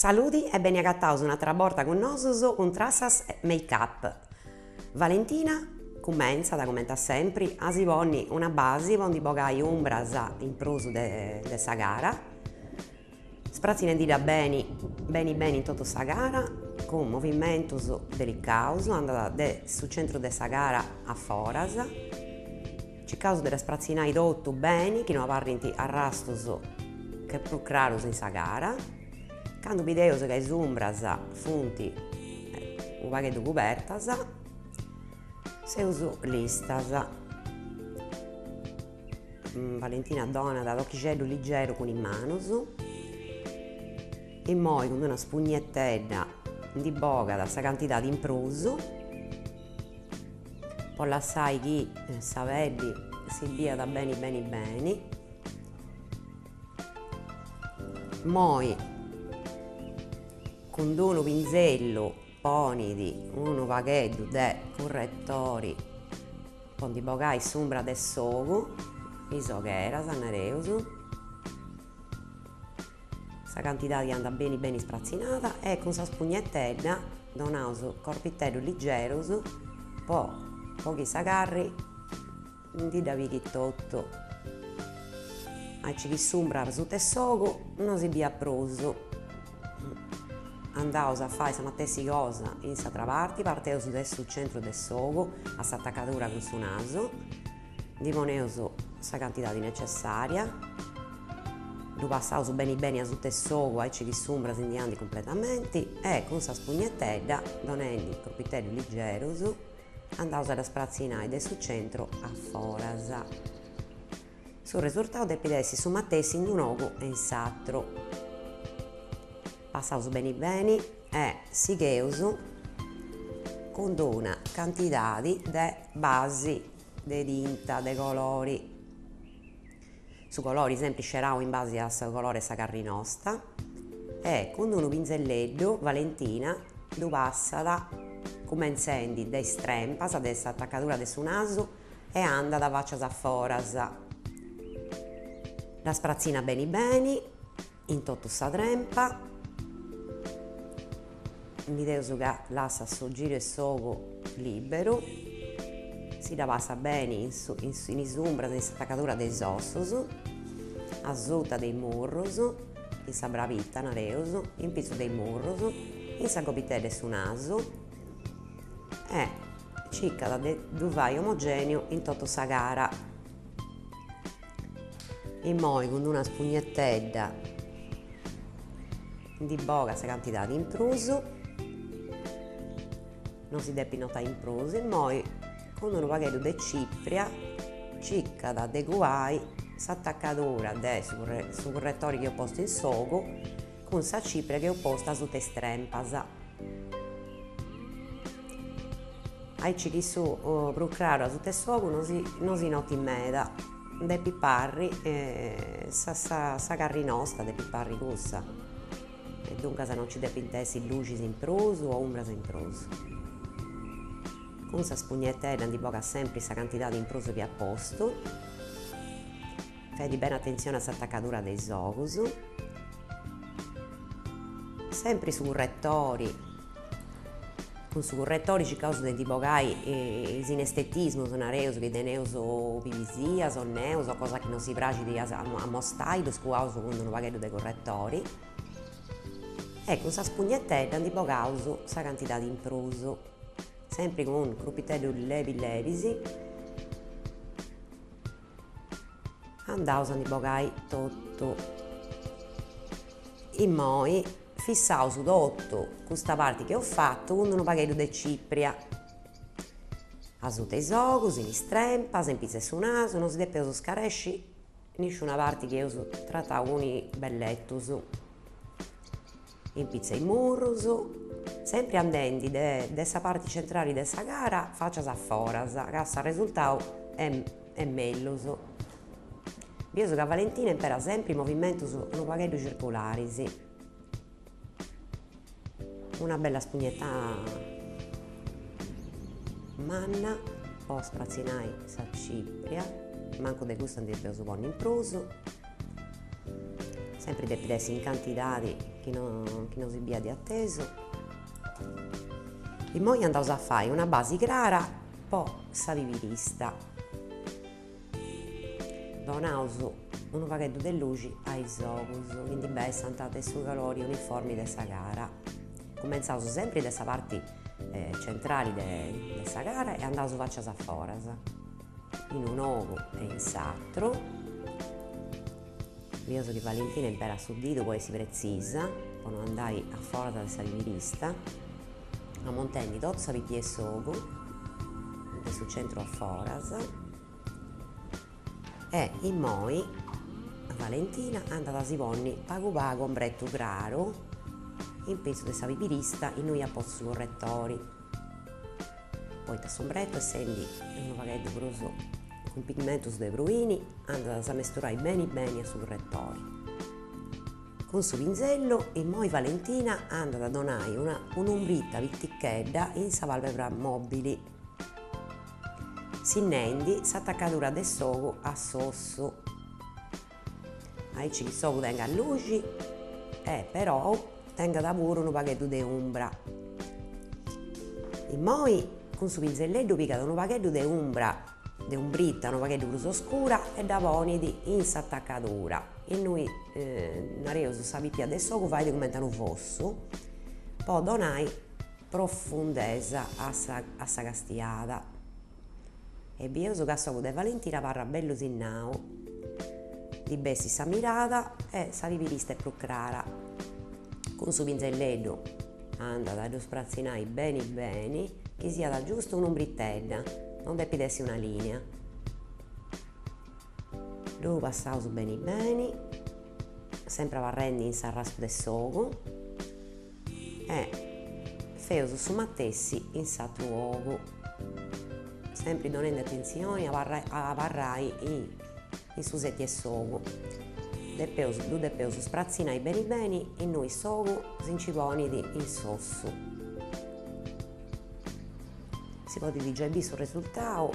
Saludi e beni agataus un'atra borta cun nosus cun Trassas Make Up. Valentina cumentzat, cumenti a sempri, a si ponni una basi po ndi bogai umbras in prus de sa cara, spratzinendidda beni beni beni in totu sa cara cun movimentus delicaus, andat de su centru de sa cara a foras, Circaus de dda spratzinai totu beni chi no abarrint arrastus prus crarus in sa cara. Candu bideus ca is umbras funt unu pagheddu cobertas, seus listas. Valentina donat tochixeddu ligeru cun is manus. Immoi cun una spugnetedda ndi bogat sa cantidadi in prus. Po lassai chi sa peddi si biat beni beni beni. Immoi cun d'unu pinzellu ponit unu pagheddu de curretori po ndi bogai s'umbra de s'ogu, is ogheras nareus. Sa cantidadi andat beni beni spratzinada e cun sa spugnetedda donaus corpiteddus ligerus po po chi sa carri ndi dda pighit totu, aici chi s'umbra asuta 'e s'ogu no si biat prus. Andaus a fai sa matessi cosa in s'atra parti, parteus de su centru de s'ogu a s'atacadura cun su nasu Ndi poneus sa cantidadi necessària, ddu passaus beni beni asuta 'e s'ogu aici chi s'umbra si ndi andit cumpletamenti e cun sa spugnetedda, donendi corpiteddus ligerus, andaus a dda spratzinai de su centru a foras. Su resurtau depit essi su matessi in un'ogu e in s'atru. Passaus beni beni e sigheus cun d'una cantidadi de basi de tinta de colori, su colori sempri scerau in basi a su colori 'e sa carri nosta, e cun d'unu pinzelleddu Valentina ddu passat cumentzendi de is trempas de s'atacadura de su nasu e andat facias a foras. Dda spratzinat beni beni in totu sa trempa, bideus ca lassat su giru 'e s'ogu liberu, si dda passat beni in su in is umbras in s'atacadura de is ossus, asuta de is murrus, in sa brabita nareus, in pitzus de is murrus, in sa gobitedda 'e su nasu e circat de ddu fai omogeneu in totu sa cara. Immoi cun d'una spugnetedda ndi bogat sa cantidadi in prus, no si depit notai in prus, immoi cun unu pagheddu de cipria circat de cuai s'atacadura de su curretori chi eus postu in s'ogu cun sa cipria chi eus postu asuta is trempas. Aici chi su prus craru asuta 'e s'ogu no si no si notit meda, depit parri sa sa sa carri nosta depit parri cussa e duncas no nci depint essi luxis in prus o umbras in prus. Cun sa spugnetedda ndi bogat sempri sa cantidadi in prus chi at postu, fendi beni atentzioni a s'atacadura de is ogus, sempri su curretori Cun su curretori circaus de ndi bogai is inestetismus, nareus chi teneus pibisias o neus o cosa chi non si praxit a amostai, ddus cuaus cun unu pagheddu de curretori e cun sa spugnetedda ndi bogaus sa cantidadi in prus, sempri cun crupiteddus lebi lebis, andaus a ndi bogai totu. Immoi Fissaus totu custa parti chi eus fatu cun unu pagheddu de cipria. Asuta is ogus, in is trempas, in pitzu 'e su nasu, no si depeus scaresci nisciuna parti chi eus tratau cun is belletus. In pitzu 'e is murrus, sempri andendi de de sa parti centrali de sa cara facias a foras, ca s'arresultau est mellus. Bieus ca Valentina imperat sempri movimentus unu pagheddu circularis. Una bella spugneta manna po spratzinai sa cipria, mancu de custa ndi depeus ponni in prus, sempri depit essi in cantidadi. chi no chi no si biat de atesu. Immoi andaus a fai una basi crara po sa pibirista. Donaus unu pagheddu de luxi a is ogus chi ndi bessant de su colori uniformi de sa cara. Cumentzaus sempri de sa parti centrali de sa cara e andaus facias a foras, in un'ogu e in s'atru. Bieus chi Valentina imperat su didu po essi pretzisa, po no andai a foras de sa pibirista, amontendi totu sa pipia 'e s'ogu, de su centru a foras, e immoi Valentina andat a si ponni pagu pagu ombretu craru in pitzus de sa pibirista innui at postu su corretori, poita s'ombretu essendi unu pagheddu prus cun pigmentus de pruini andat a s'amesturai beni beni a su curretori. Cun su pinzellu immoi Valentina andat a donai una un'umbrita pitichedda in sa palpebra mobili, sinnendi s'atacadura de s'ogu a s'ossu, aici chi s'ogu tengat luxi e perou tengat puru unu pagheddu de umbra. Immoi cun su pinzelleddu pigat unu pagheddu de umbra, de umbrita unu pagheddu prus oscura e dda ponit in s'atacadura, innui nareus sa pipia de s'ogu fait cumenti a unu fossu po donai profundesa a sa a sa castiada. E bieus ca s'ogu de Valentina abarrat bellu sinnau, ndi bessit sa mirada e sa pibirista est prus crara. Cun su pinzelleddu andat a ddu spratzinai beni beni, chi siat giustu un'umbritedda, non depit essi una linea. Ddu passaus beni beni, sempri abarrendi in s'arrastu de s'ogu e feus su matessi in s'atru ogu, sempri donendi atentzioni a abarrai in su seti 'e s'ogu. Depeus, ddu depeus spratzinai beni beni innui s'ogu si nci ponit in s'ossu. Si podit giai biri su resultau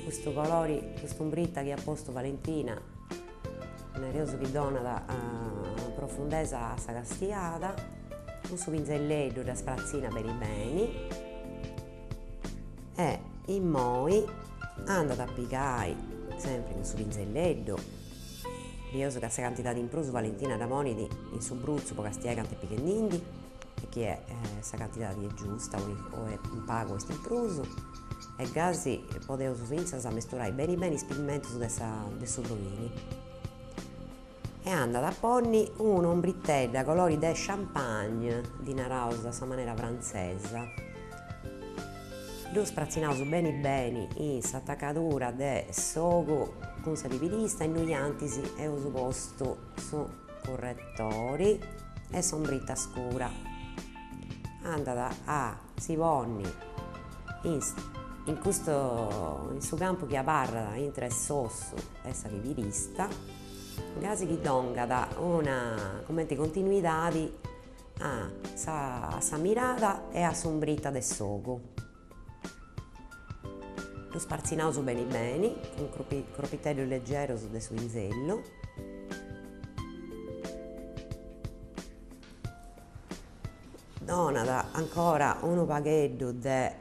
Custu colori, cust'umbrita chi at postu Valentina, nareus chi donat profundesa a sa castiada, cun su pinzelleddu dda spratzinat beni beni e immoi andat a pigai, sempri cun su pinzelleddu, bieus ca sa cantidadi in prus Valentina dda ponit in su brutzu po castiai cantu est pighendindi e chi est sa cantidadi est giusta o est in pagu o est in prus E gasi podeus fintzas amesturai beni beni is pigmentus de sa de su pruini. E andat a ponni un'ombritedda colori de champagne, ddi naraus a sa manera frantzesa. Ddu spratzinaus beni beni in s'atacadura de s'ogu cun sa pibirista innui antis eus postu su curretori e s'ombrita scura. Andat a si ponni in in custu in su campu chi abarrat intre s'ossu e sa pibirista, gasi chi dongat una cumenti continuidadi a sa a sa mirada e a s'umbrita de s'ogu. Ddu spartzinaus beni beni cun cropiteddus legerus de su pinzellu. Donat ancora unu pagheddu de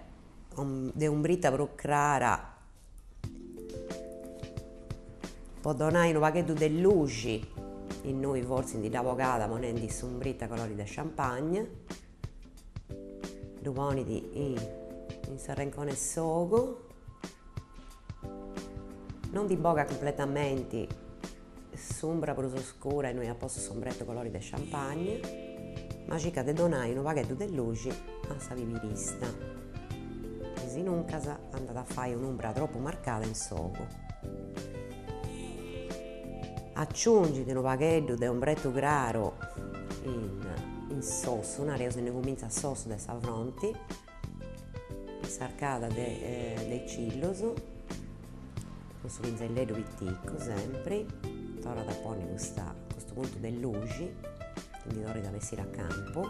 de umbrita prus crara po donai unu pagheddu de luxi innui fortzis ndi dda bogat ponendi s'umbrita colori de champagne. Ddu ponit in s'arrenconi 'e s'ogu, non ndi bogat cumpletamenti s'umbra prus oscura innui at postu s'ombretto colori de champagne, ma circat de donai unu pagheddu de luxi a sa pibirista, sinuncas andat a fai un'umbra tropu marcada in s'ogu. Aciungit unu pagheddu de ombretu craru in in s'ossu, nareus innui cumintzat s'ossu de sa fronti, in s'arcada de de is cillus, cun su pinzelleddu piticu sempri, torrat a ponni custa custu puntu de luxi chi ndi torrit a bessiri a campu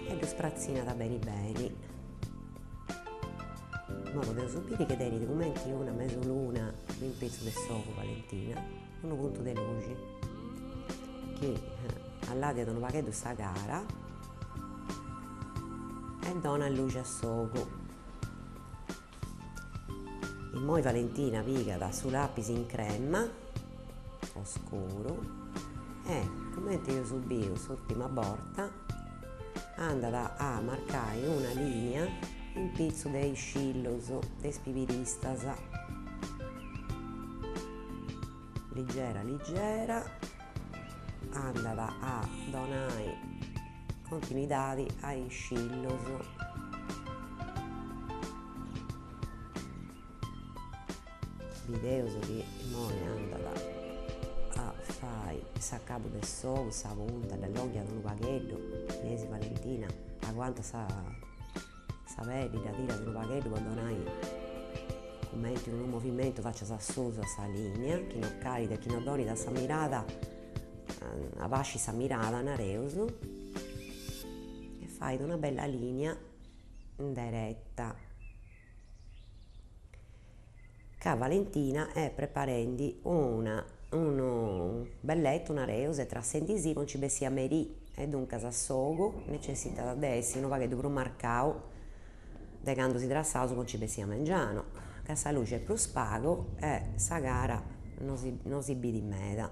e ddu spratzinat beni beni. Imoi podeus biri chi tenit cumenti una mesu luna in pitzus de s'ogu Valentina, unu puntu de luxi chi. Alladiat unu pagheddu sa cara e donat luxi a s'ogu. Immoi Valentina pigat su lapis in crema oscuru e, cumenti eus biu s'urtima borta, andat a marcai una linea in pitzu de is cillus de is pibiristas. Ligera ligera andat a donai continuidadi a is cillus. Bideus chi immoi andat a fai s'acabu de s'ogu, sa punta, dd'allonghiat unu pagheddu, bideis Valentina aguantat sa sa peddi, dda tirat unu pagheddu po donai cumenti unu movimentu facias a susu a sa linea, chi no calit e chi no donit a sa mirada, abascit sa mirada nareus, e fait una bella linea dereta. Ca Valentina est preparendi una unu belletu nareus e trassendisì po nci bessì a merì e duncas s'ogu necessitat de essi unu pagheddu prus marcau de candu si trassaus po nci bessì a mengianu, ca sa luxi est prus pagu e sa cara no si no si bidit meda.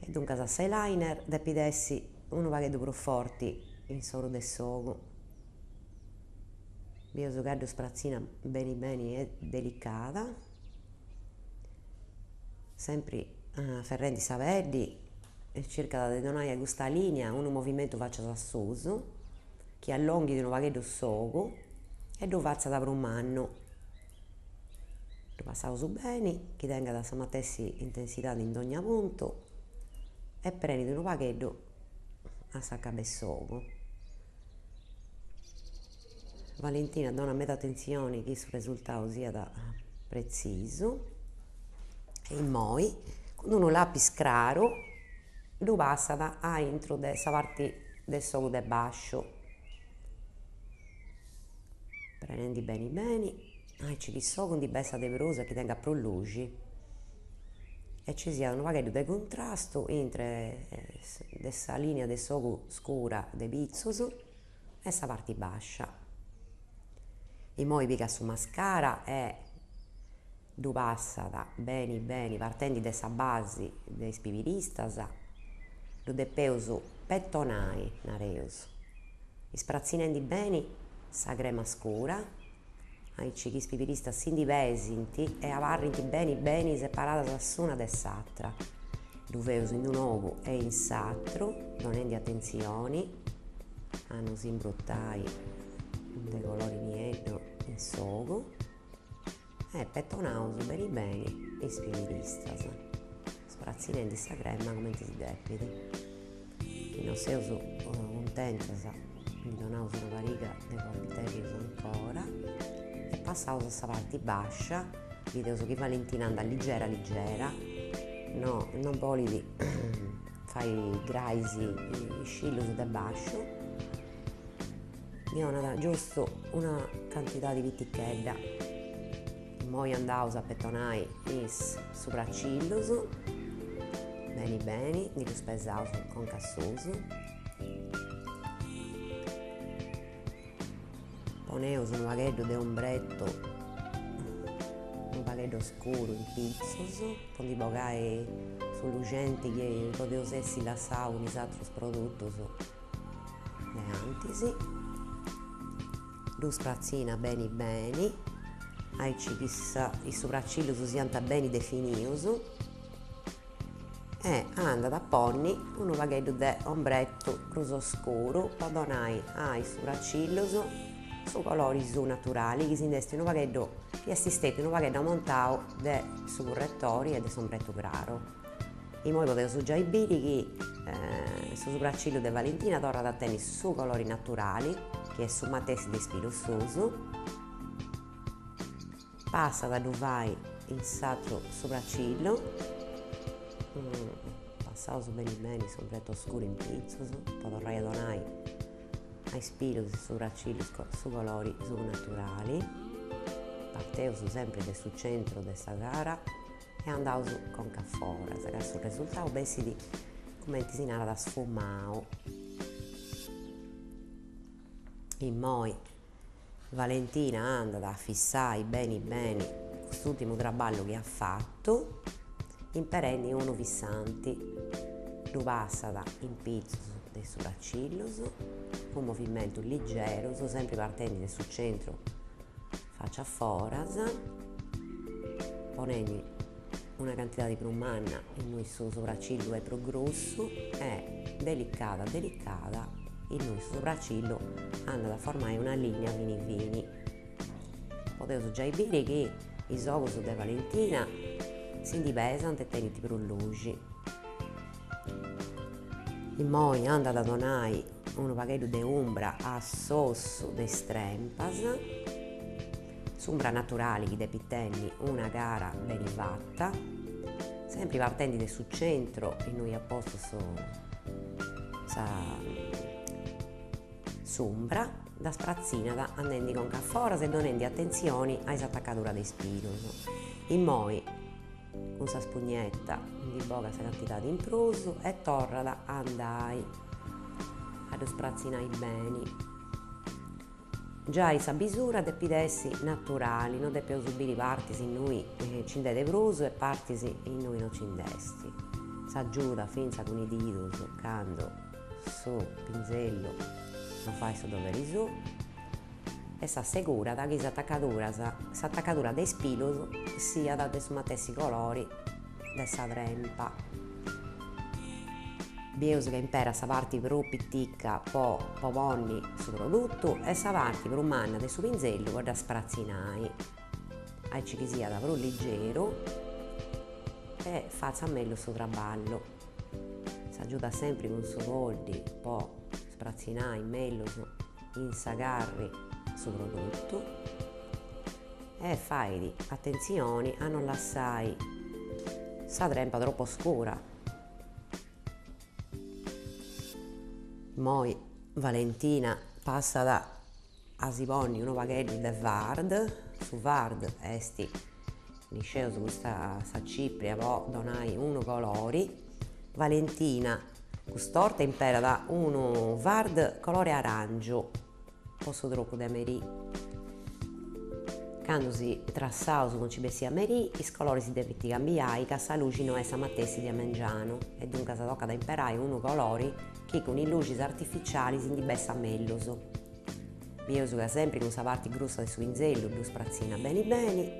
E duncas s'eyeliner depit essi unu pagheddu prus forti in s'oru de s'ogu. Bieus ca ddu spratzinat beni beni e delicada, sempri aferrendi sa peddi e circat de donai a custa linea unu movimentu facias a susu, chi allonghit unu pagheddu s'ogu e ddu fatzat prus mannu. Ddu passaus beni, chi tengat sa matessi intensidadi in dogna puntu e prenit unu pagheddu a s'acabu 'e s'ogu. Valentina donat meda atentzioni chi su resultau siat pretzisu e immoi cun unu lapis craru ddu passat aintru de sa parti de s'ogu de bàsciu, prenendi beni beni aici chi s'ogu ndi bessat de prus e chi tengat prus luxi e ci siat unu pagheddu de cuntrastu intre de sa linea de s'ogu scura de pitzus e sa parti bàscia. Immoi pigat su mascara e ddu passat beni beni partendi de sa basi de is pibiristas, ddu depeus petonai, nareus, ispratzinendi beni sa crema scura, aici chi is pibiristas si ndi pesint e abarrint beni beni separadas s'una de s'atra. Ddu feus in un'ogu e in s'atru, donendi atentzioni a no si imbrutai de colori nieddu in s'ogu e petonaus beni beni is pibiristas, spratzinendi sa crema cumenti si depit. Chi no seus cuntentas ndi donaus una pariga de corpiteddus ancora e passaus a sa parti bàscia, bideus chi Valentina andat ligera ligera, no no bolit fai grais is cillus de bàsciu, ndi 'onat giustu una cantidadi pitichedda. Immoi andaus a petonai is subracillus, beni beni, ndi ddus pesaus conca a susu. Poneus unu pagheddu de umbretu, unu pagheddu oscuru in pitzus, po ndi bogai su luxenti chi podeus essi lassau cun is atrus produtus de antis. Ddu spratzinat beni beni, aici chi is subracillus siant beni definius e andat a ponni unu pagheddu de ombretu prus oscuru po donai a is subracillus su colori suu naturali chi si nd'est unu pagheddu chi est stetiu unu pagheddu amontau de su curretori e de s'ombretu craru. Imoi podeus giai biri chi su subracillu de Valentina torrat a tenni su colori naturali, chi est su matessi de is pilus suus. Passat a ddu fai in s'atru subracillu, passaus beni beni s'ombretu oscuru in pitzus po torrai a donai a is pilus is subracillus su colori suu naturali. Parteus sempri de su centru de sa cara E andaus conca a foras, ca su resultau bessit. cumenti si narat sfumau. Immoi Valentina andat a fissai beni beni cust'urtimu traballu chi at fatu imperendi unu fissanti, ddu passat in pitzus de is subracillus cun movimentus ligerus sempri partendi de su centru faci a foras, ponendi una cantidadi prus manna innui su sobracillu est prus grussu e delicada delicada innui su sobracillu andat a formai una linea fini fini. Podeus giai biri chi is ogus de Valentina si ndi pesant e tenint prus luxi. Immoi andat a donai unu pagheddu de umbra a s'ossu de is trempas. S'umbra naturali chi depit tenni una cara beni fata, sempri partendi de su centru innui at postu su sa s'umbra, dda spratzinat andendi conca a foras e donendi atentzioni a is atacaduras de is pilus. Immoi cun sa spugnetta ndi bogat sa cantidadi in prus e torrat a andai a ddu spratzinai beni. Giai sa bisura depit essi naturali, no depeus biri partis innui nci nd'est de prus e partis innui no nci nd'est. S'agiudat fintzas cun is didus candu su pinzellu no fait su doveri suu e s'assegurat chi s'atacadura s'atacadura de is pilus siat de su matessi colori de sa trempa. Bieus ca imperat sa parti prus pitica po po ponni su produtu e sa parti prus manna de su pinzellu po dda spratzinai, aici chi siat prus ligeru e fatzat mellus su traballu. S'agiudat sempri cun su poddi po spratzinai mellus in sa carri su produtu e fait atentzioni a non lassai sa trempa tropu scura. Immoi Valentina passat a si ponni unu pagheddu de fard, su fard est, ndi scieus custa sa cipria po donai unu colori, Valentina cust'orta imperat unu fard colori arangiu po su trucu de merì. Candu si trassaus po nci bessì a merì, is coloris si depint cambiai ca sa luxi no est sa matessi de a mengianu e duncas tocat a imperai unu colori chi cun is luxis artificialis ndi bessat mellus. Bieus ca sempri cun sa parti grussa de su pinzellu ddu spratzinat beni beni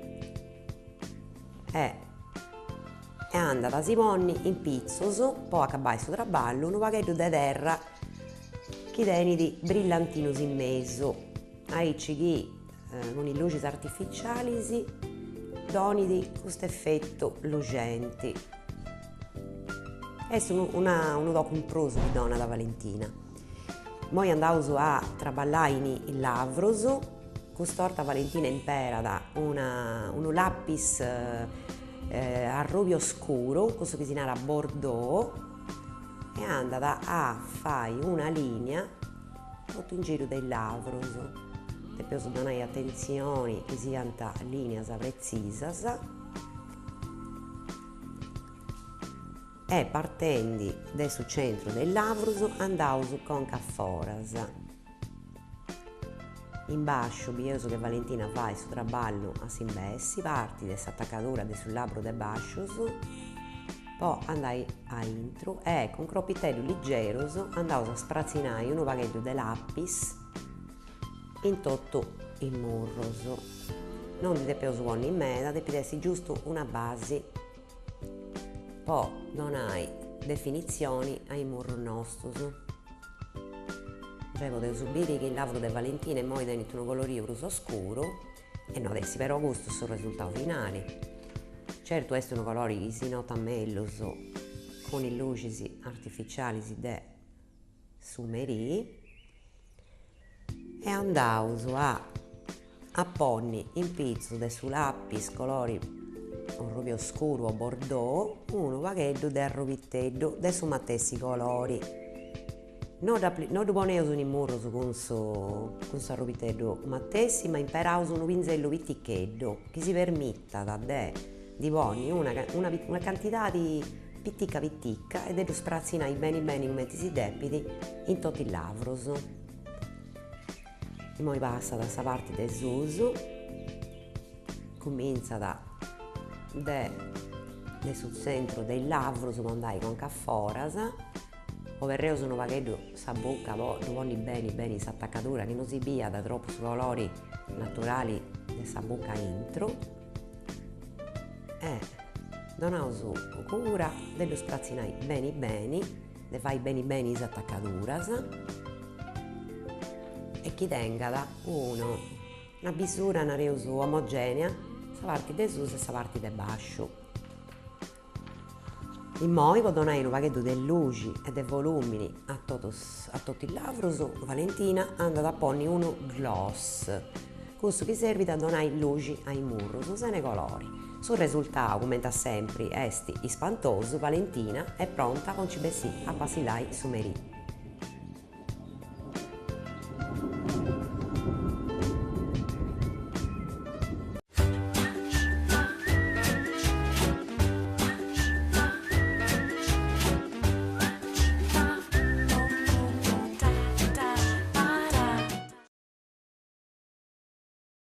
e e andat a si ponni in pitzus, po acabai su traballu, unu pagheddu de terra chi tenit brillantinus in mesu, aici chi cun is luxis artificialis donit custu efetu luxenti. Est unu una unu tocu in prus chi donat Valentina. Immoi andaus a traballai in is lavrus, cust'orta Valentina imperat una unu lapis arrubiu scuru, cussu chi si narat bordeaux, e andat a fai una linea totu in giru de is lavrus, depeus donai atentzioni chi siant lineas pretzisas e partendi de su centru de is lavrus andaus conca a foras. In basciu bieus che Valentina fait su traballu a s'imbessi, partit de s'atacadura de su lavru de bascius po andai a intru e cun cropiteddus ligerus andaus a spratzinai unu pagheddu de lapis in totu is murrus. Non ndi depeus ponni meda, depit essi giustu una basi po donai definitzioni a is murrus nostus. Giai podeus biri chi is lavrus de Valentina immoi tenint unu coloriu prus oscuru e no at essi però custu su resultau finali. Certu est unu colori chi si notat mellus cun is luxis artificialis de su merì e andaus a a ponni in pitzus de su lapis colori arrubiu oscuru o bordeaux unu pagheddu de arrubiteddu de su matessi colori. No no ddu poneus in is murrus cun su cun s'arrubiteddu matessi ma imperaus unu pinzellu piticheddu chi si permitat de ndi ponni una una una cantidadi. pitica pitica e de ddu spratzinai beni beni cumenti si depit in totu is lavrus. Immoi passat a sa parti de susu, cumintzat de de su tzentru de is lavrus po andai conca a foras, oberreus unu pagheddu sa buca po ddu ponni beni beni in s'atacadura chi no si biat tropu su colori naturali de sa buca aintru e donaus cura de ddu spratzinai beni beni de fai beni beni is atacaduras e chi tengat unu una bisura nareus omogenea sa parti de susu e sa parti de basciu. Immoi po donai unu pagheddu de luxi e de volumini a totus a totu is lavrus, Valentina andat a ponni unu gloss, cussu chi serbit a donai luxi a is murrus, sene colori. Su resultau, cumenti a sempri, est ispantosu, Valentina est pronta po nci bessì a passillai su merì.